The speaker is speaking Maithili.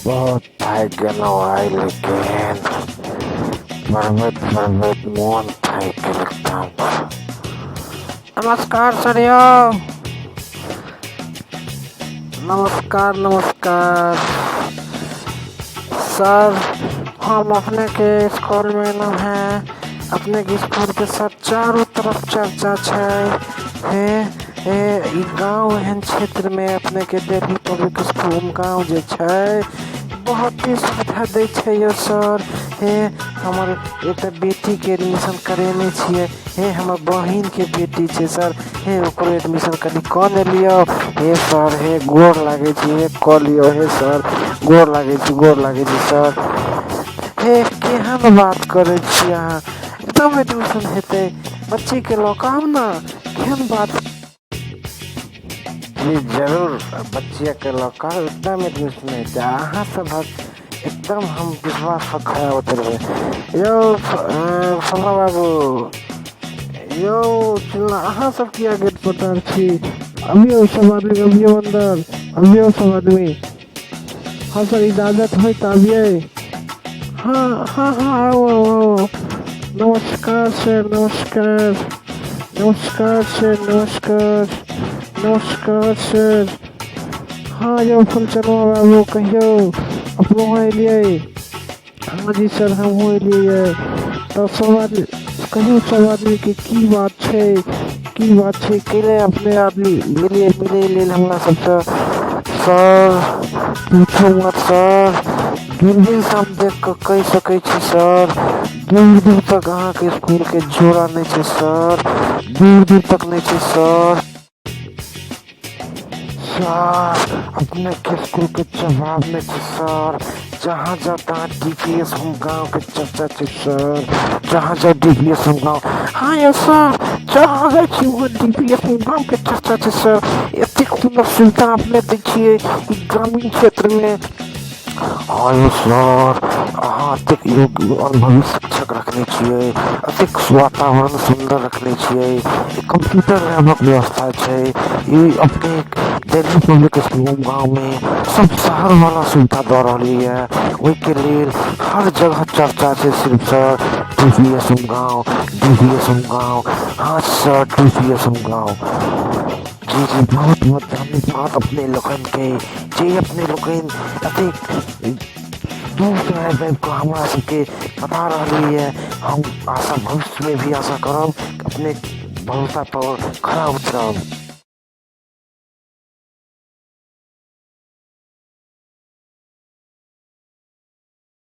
बहुत थाकि गेलहुँ आइ, लेकिन पढ़बैत पढ़बैत मोन थाकि गेल एकदम। नमस्कार सर यौ। नमस्कार नमस्कार सर, हम अपनेके इसकुलमे एलहुँ हेँ। अपनेके इसकुलके सर चारू तरफ चर्चा छै। हे हे ई गाँव एहन क्षेत्रमे अपनेके दिल्ली पब्लिक इसकुल गाँव जे छै, बहुत ही सुविधा दै छै यौ सर। हे, हमर एकटा बेटीके एडमिशन करेने छियै। हे, हमर बहिनके बेटी छै सर। हे, ओकरो एडमिशन कनि कऽ ने लियौ। हे सर, हे, गोर लागै छी। हे, कऽ लियौ। हे सर, गोर लागै छी, गोर लागै छी सर। हे, केहन बात करै छी अहाँ? एकदम एडमिशन हेतै। बच्चीके लऽ कऽ आउ ने। केहन बात? जी जरूर, बच्चियाके लऽ कऽ एकदम एडमिशन हेतै। अहाँ सभक एकदम हम विश्वासपर खरा उतरबै यौ। फल्लाँ बाबू यौ, चिल्लाँ, अहाँ सब किया गेट पर ठाढ़ छी? अबियौ सब आदमी, अबियौ अन्दर, अबियौ सब आदमी। हाँ सर, इजाजत है तऽ अबियै? हाँ हाँ हाँ, आउ आउ आउ। नमस्कार सर, नमस्कार। नमस्कार सर, नमस्कार। नमस्कार सर। हाँ यौ फुलचनवा बाबू, कहियौ, अपनो एलियै? हाँ जी सर, हमहूँ एलियै। तऽ सब आदमी कहियौ, सब आदमीके की बात छै? की बात छै? कैले अपने आदमी मिले मिले लेल हमरा सबसँ? सर, पूछू मत सर, दूरबीनसँ हम देख कऽ कहि सकै छी सर, दूर दूर तक अहाँके इसकुलके जोड़ा नहि छै सर, दूर दूर तक नहि छै सर। सर, अपनेके इसकुलके जवाब नहि छै सर। जहाँ जाउ तहाँ डी पी एस होम गाँवके चर्चा छै सर। जहाँ जाउ डी पी एस होम गाँव। हाँ यौ सर, जहाँ जाइ छी वहाँ डी पी एस होम गाँवके चर्चा छै सर। एतेक सुन्दर सुविधा अपने दै छियै ई ग्रामीण क्षेत्रमे। हाँ यौ सर, अहाँ एतेक योग्य अनुभवी शिक्षक रखने छियै, एतेक वातावरण सुन्दर रखने छियै, कम्प्यूटर लैबक व्यवस्था छै। ई अपने दिल्ली पब्लिक स्कूल गाँवमे सब शहरवला सुविधा दऽ रहलियै। ओहिके लेल हर जगह चर्चा छै सिर्फ सर, डी पी एस होम गाँव, डी पी एस होम गाँव। हाँ सर, डी पी एस होम गाँव। जी जी, बहुत बहुत धन्यवाद अपने लोकनिके, जे अपने लोकनि एतेक दूर आबि आबि कऽ हमरा सबके बता रहलियै। हम आशा, भविष्यमे भी आशा करब अपने भरोसा पर खरा उतरब।